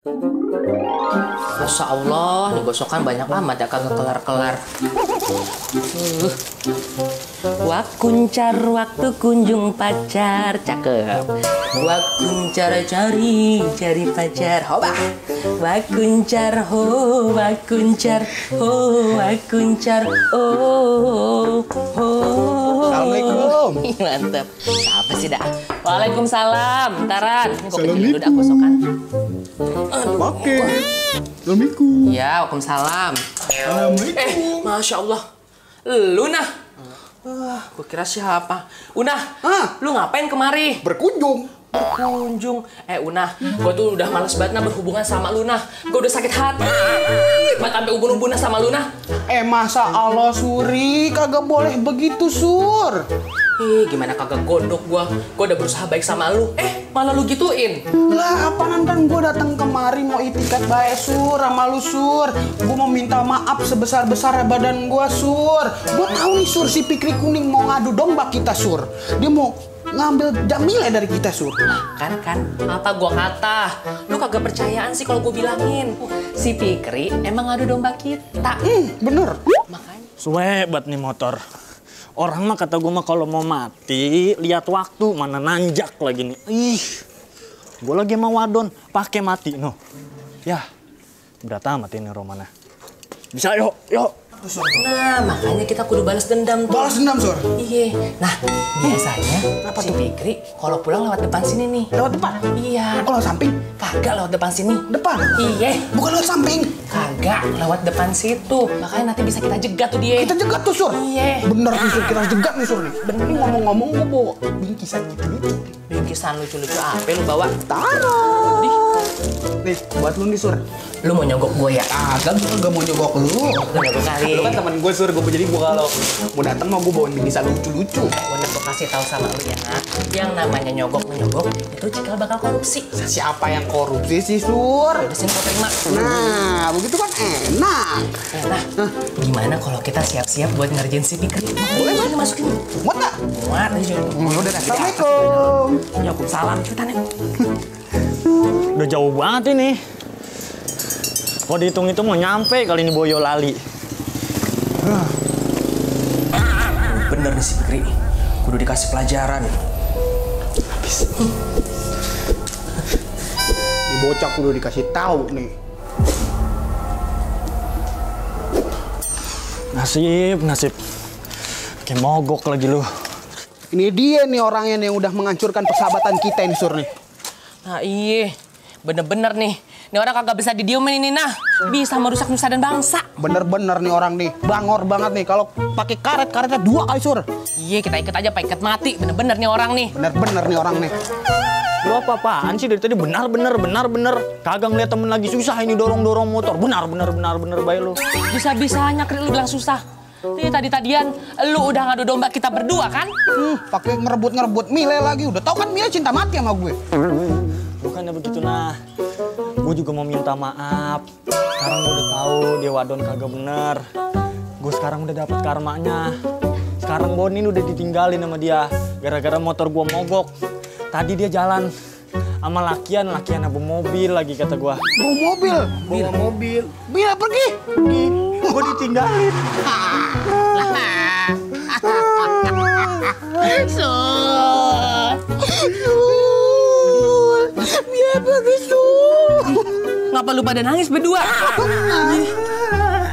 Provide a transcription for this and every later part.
Masya Allah, nih gosokan banyak amat ya kagak kelar-kelar. Wakuncar waktu kunjung pacar, cakep. Wakuncar cari pacar, hoba. Wakuncar ho, wakuncar ho, wakuncar oh ho. Assalamualaikum. Mantap. Siapa sih dah? Waalaikumsalam. Taran, ini gue pinjem dulu dah gosokan. Oke. Assalamualaikum. Ya, waalaikumsalam. Assalamualaikum. Masya Allah. Lu nah. Gue kira siapa? Unah, lu ngapain kemari? Berkunjung. Berkunjung. Unah, gue tuh udah males banget nah berhubungan sama lu nah. Gue udah sakit hati. Buat sampai ubun-ubunnya sama lu nah. Masa Allah Suri, kagak boleh begitu Sur. Gimana kagak gondok gua udah berusaha baik sama lu. Malah lu gituin. Lah apaan kan gue datang kemari mau itikat baik Sur sama lu Sur. Gue mau minta maaf sebesar-besar badan gue Sur. Gue tahu nih Sur, si Pikri Kuning mau ngadu domba kita Sur. Dia mau ngambil Jamila dari kita Sur. Kan apa gua kata? Lu kagak percayaan sih kalau gua bilangin. Si Fikri emang ngadu domba kita. Bener. Makanya Suwebat nih motor. Orang mah kata gue mah kalau mau mati lihat waktu, mana nanjak lagi nih. Gue lagi mau wadon pakai mati no. Ya, berat amat ini Romana. Bisa yuk. nah, makanya kita kudu balas dendam tuh. Balas dendam Sur. Iya. Nah, biasanya si Fikri kalau pulang lewat depan sini nih. Lewat depan? Iya. Oh lewat samping? Kagak lewat depan sini. Depan? Iya. Bukan lewat samping? Kagak lewat depan situ. Makanya nanti bisa kita jegat tuh dia. Kita jegat tuh Sur. Iya. Bener nih Sur, kita harus jegat nih Sur nih. Bener. Ini ngomong-ngomong gue bawa bingkisan gitu nih. Bingkisan lucu-lucu apa lu bawa? Taruh. Nih, buat lu nih Sur. Lu mau nyogok gue ya? Kagak, gue gak mau nyogok lu. Lu nyogok kali. Lu kan teman gue Sur, jadi gue kalau mau datang mau gue bawain bingkisan lucu-lucu. Gue kasih tahu sama lu ya, yang namanya nyogok menyogok itu cikal bakal korupsi. Siapa yang korupsi sih Sur? Udah sini kau terima. Nah, begitu kan enak. Nah, gimana kalau kita siap-siap buat ngerjain si Fikri? Boleh banget masukin. Muat gak? Muat aja. Udah, Assalamualaikum. Waalaikumsalam. Cepetan ya. Udah jauh banget ini. Kalau dihitung-hitung mau nyampe kali ini Boyolali. Bener nih si Fikri. Kudu dikasih pelajaran. Ini bocah kudu dikasih tahu nih. Nasib. Kayak mogok lagi lu. Ini dia nih orangnya nih yang udah menghancurkan persahabatan kita ini Sur nih. Nah iya, bener-bener nih. Ini orang kagak bisa didiemin ini nah. Bisa merusak nusa dan bangsa. Bener-bener nih orang nih, bangor banget nih. Kalau pakai karetnya 2 kali Sur. Iya, kita ikat aja pakai ikat mati. Bener-bener nih orang nih. Bener-bener nih orang nih. Lu apa-apaan sih dari tadi benar. Kagak ngeliat temen lagi susah ini dorong motor. Benar baik lu. Bisa-bisanya Kri lu bilang susah. Tadi-tadian lu udah ngadu domba kita berdua kan? Pakai ngerebut Mile lagi. Udah tau kan Mile cinta mati sama gue. Bukannya begitu nah. Gue juga mau minta maaf. Sekarang gue udah tahu dia wadon kagak bener. Gue sekarang udah dapet karmanya. Sekarang Bonin udah ditinggalin sama dia gara-gara motor gue mogok. Tadi dia jalan sama lakian bawa mobil lagi kata gue. Bawa mobil. Mile pergi. Gue ditinggalin. Biar begitu. Ngapa lu pada nangis berdua?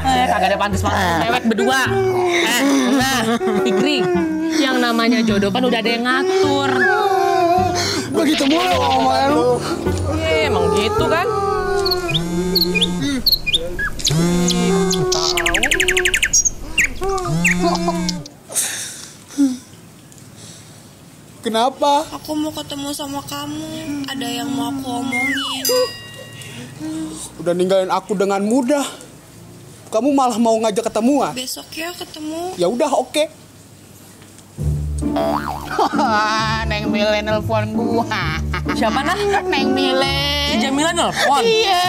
Kagak ada pantas-pantas mewek berdua. Nah, Fikri, yang namanya jodoh kan udah ada yang ngatur. Begitu mulu omongan lu. Emang gitu kan? Kenapa? Aku mau ketemu sama kamu. Ada yang mau aku omongin. Udah ninggalin aku dengan mudah. Kamu malah mau ngajak ketemuan. Besok ya ketemu. Ya udah, oke. Neng Mile nelpon gua. Siapa nah? Neng Mile. Si Jamila nelpon. Iya.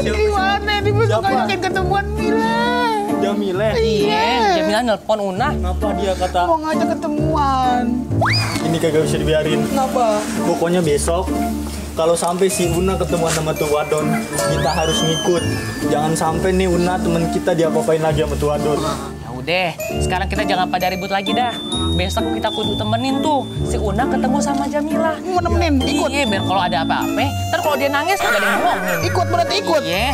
Gimana nih besok ngajakin ketemuan Mile? Jamile. Iya, Jamila nelpon Una. Kenapa dia kata Mau ngajak ketemuan. ini kagak bisa dibiarin? Kenapa? Pokoknya besok kalau sampai si Una ketemuan sama tuh Wadon, kita harus ngikut. Jangan sampai nih Una temen kita diapa-apain lagi sama tuh Wadon. Ya udah, sekarang kita jangan pada ribut lagi dah. Besok kita kudu temenin tuh si Una ketemu sama Jamila. Mau nemenin, ikut. Iya, biar kalau ada apa-apa, ntar kalau dia nangis kagak ada yang ngomongin. Ikut berarti ikut. Iya.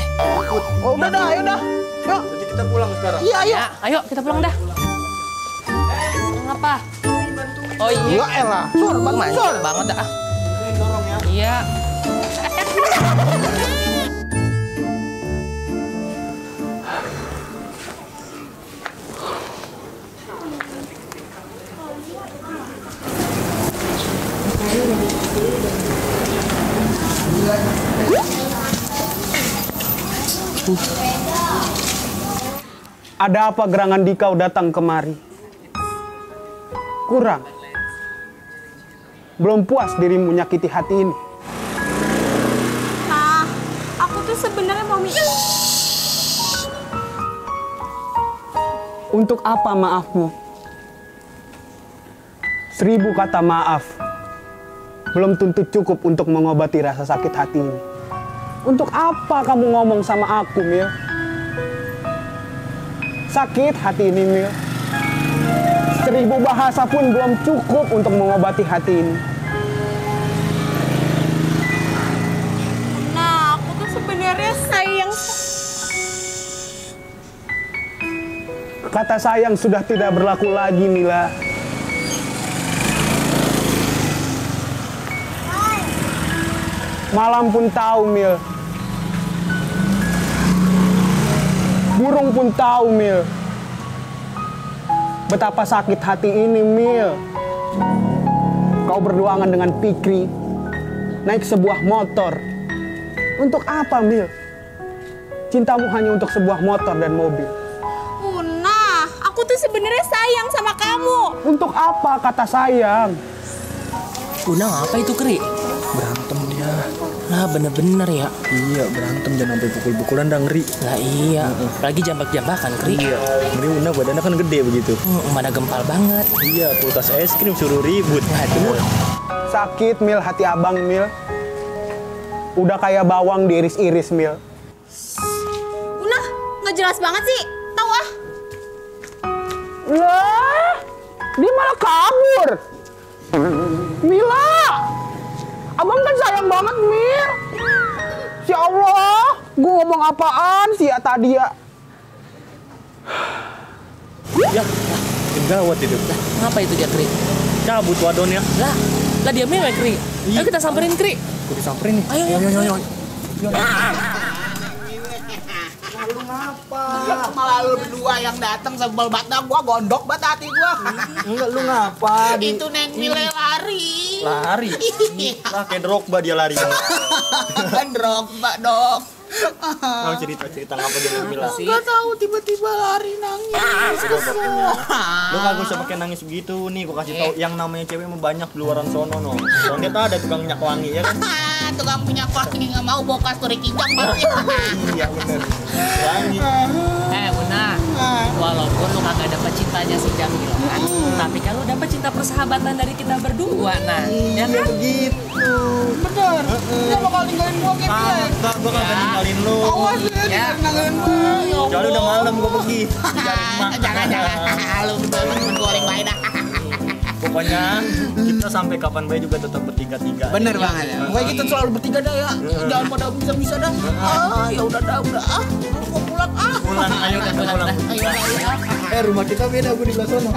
Oh, udah dah, ayo dah. Yuk. Jadi kita pulang sekarang. Iya, ayo. Ya, ayo kita pulang dah. Ngapa? Oh Ya iya. elah, Sur, bantu Manja Sur. banget dah. Dorong ya. Iya. Ada apa gerangan dikau datang kemari? Kurang. Belum puas dirimu nyakiti hati ini. Nah, aku tuh sebenarnya mau Untuk apa maafmu? 1000 kata maaf belum tentu cukup untuk mengobati rasa sakit hati ini. Untuk apa kamu ngomong sama aku, Mil? Sakit hati ini, Mil. 1000 bahasa pun belum cukup untuk mengobati hati ini. Nah, aku tuh sebenarnya sayang. Kata sayang sudah tidak berlaku lagi, Mila. Malam pun tahu, Mil. Burung pun tahu, Mil. Betapa sakit hati ini, Mil. Kau berduaan dengan Fikri, naik sebuah motor. Untuk apa, Mil? Cintamu hanya untuk sebuah motor dan mobil. Una, aku tuh sebenarnya sayang sama kamu. Untuk apa kata sayang? Una apa itu, Kri? Berantem dia. Nah, bener-bener ya. Iya, berantem jangan sampai pukul-pukulan dah ngeri. Lah iya, lagi jambak-jambakan, Kri. Iya, ngeri Una badannya kan gede begitu. Mana gempal banget. Iya, kulkas es krim suruh ribut. Waduh. Sakit, Mil, hati abang, Mil. Udah kayak bawang diiris-iris, Mil. Una, nggak jelas banget sih. Tahu ah. Lah, dia malah kabur. Mila, abang kan sayang banget, Mil. Ya Allah, gue ngomong apaan sih ya tadi ya? Ya, gawat itu. Ngapa itu dia, Kri? Cabut Wadonnya. Lah dia mewek, Kri. Ayo kita samperin, Kri. Aku disamperin nih. Ayo. Lu ngapa? Malah lu berdua yang datang sebel banget, gua gondok banget hati gua. Enggak, lu ngapa? Itu Neng Mile lari. Lari. Lah kayak Drogba dia lari. Drogba dong. Mau cerita ngapa dia Mila? Gak tahu tiba-tiba lari nangis. Lu kagak usah pakai nangis begitu nih, gua kasih tahu yang namanya cewek mah banyak di luaran sono no. Soalnya tuh ada tukang minyak wangi ya kan? Tukang punya wangi nggak mau bawa kasturi kijang banget. Iya bener. Wangi. Una, walaupun lu kagak dapet cintanya si Jamila, tapi kan lu dapet cinta persahabatan dari kita berdua, nah. Ya kan? Begitu. Bener. Dia bakal ninggalin gua kayak Kagak, gua kagak ninggalin lu. awas Ya. ninggalin gua. Soalnya udah malam gua pergi. Jangan. Lu berdua goreng baik dah. Pokoknya kita sampai kapan baik juga tetap bertiga-tiga. Bener banget ya. Pokoknya kita selalu bertiga dah ya. Jangan pada bisa-bisa dah. Ya udah dah. Gua pulang Pulang, ayo kita pulang. Ayo. Rumah kita beda, gua di sebelah sono.